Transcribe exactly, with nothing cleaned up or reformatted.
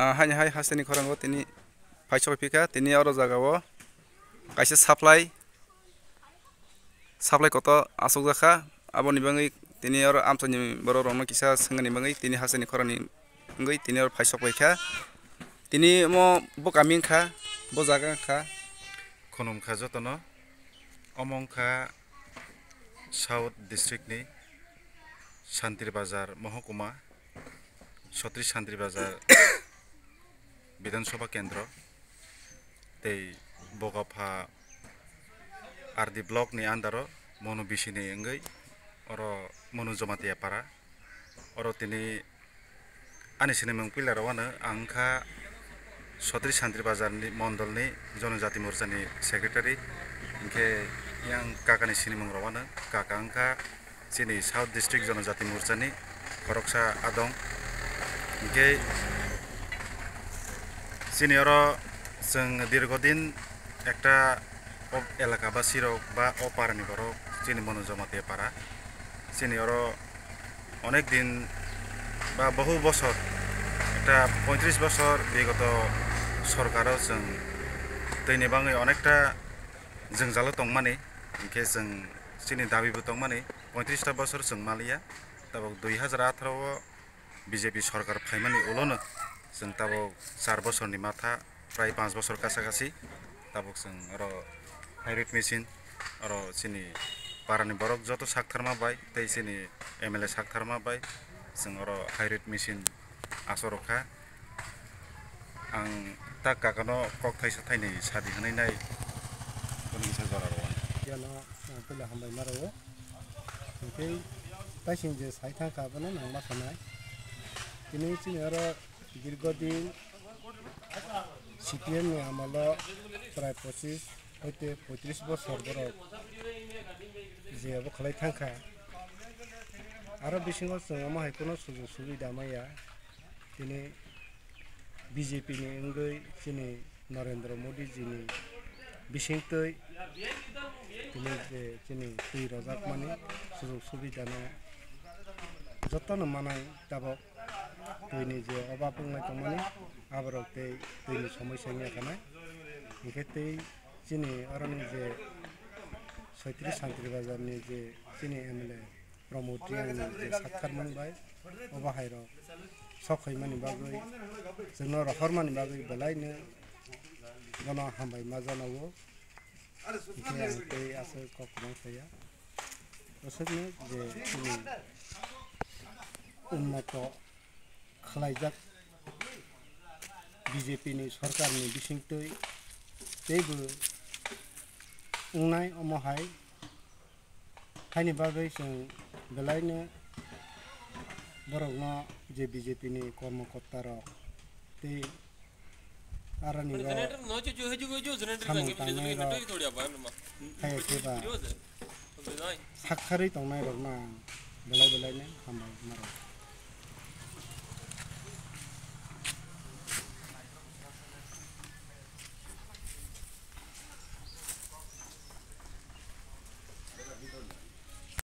Ah, haini hai hasteni khorango tini phai sokphaikha, tini oro jagao kaisa supply, supply kotor asokjakha, aboni bagwi tini oro amchaini borok rokno kisa swngani bagwi tini hasteni khorangni wngwi tini oro phai sokphaikha. Tini omo bo kami wngkha, bo jaga wngkha. Khunum kha jotono, omo wngkha South District ni Santri Bazar Mohokuma, Sotri Santri Bazar Bidhan Sabha Kendro, tei Bogapha R D Block ni under o Monu bisini wngwi oro Monu Jamatia Para, oro tini ani sinimung pillar o wngkha ang wngkha Sotri Santri Bazar ni Mondol ni Jonojati Morcha ni Secretary, hinkhe yang kaka ni sinimung rok wngkha, kaka wngkha chini South District Jonojati Morcha ni khoroksa adong. Hinkhe chini oro chwng dirgodin ekta o elaka basi rok ba o para ni borok chini Monu Jamatia Para, chini oro onek din ba bohu bosor, ekta poitris bosor bigoto sorkaro chwng twi ni bagwi onekta jwngjalo tongmani, hinkhe chwng chini dabibo tongmani poitris ta bosor chwng maliya, tabuk dui hajar atharo o B J P sorkar phaimani ulono chwng tabuk char bosorni matha, prai panch bosor kacha kachi tabuk chwng oro high rate machine, oro chini parani borok joto saktharma bai tei chini M L A saktharma bai chwng oro high rate machine asok rwkha. Ang tak kakano kok thaisa thainwi sadi hwnwi nai, kunu kisa jora rwani. Yano ang puila hambai ma rwo. Hinkhe taising je sai thangkha abono nang ma sanai. Tini chini oro dirgodin C P M ni amolo prai pochis hoite poitris bosor borok je abo khlai thangkha. Aro bisingo chwng omo hai kheno sujug subida maya. Tini B J P ni wngwi chini Narendra Modi ji ni bisingtwi tini je chini twi rojakmani sujug subidano jotono manai tabok twi ni je obab wnglai tongmani aborok tei twi ni somosya wngya khanai. Hinkhe tei chini oroni je soitris Santri Bazar ni je chini M L A Pramod Reang ni je saktharmung bai obo hai rok sok khaimani bagwi chwngno rohormani bagwi belai no bono hambai ma jana o. Hinkhe ang tei aswk kok kwbang saya. Aswkno je chini unnoto khlaijak B J P ni sorkar ni bisingtwi teibo wngnai omo hai. Haini bagwi chwng belaino borokno je B J P ni kormokorta rok tei aroni rok samung tangnai rok hai khe ba saktharwi tongnai rokno ang belai belaino hambai ma rwo.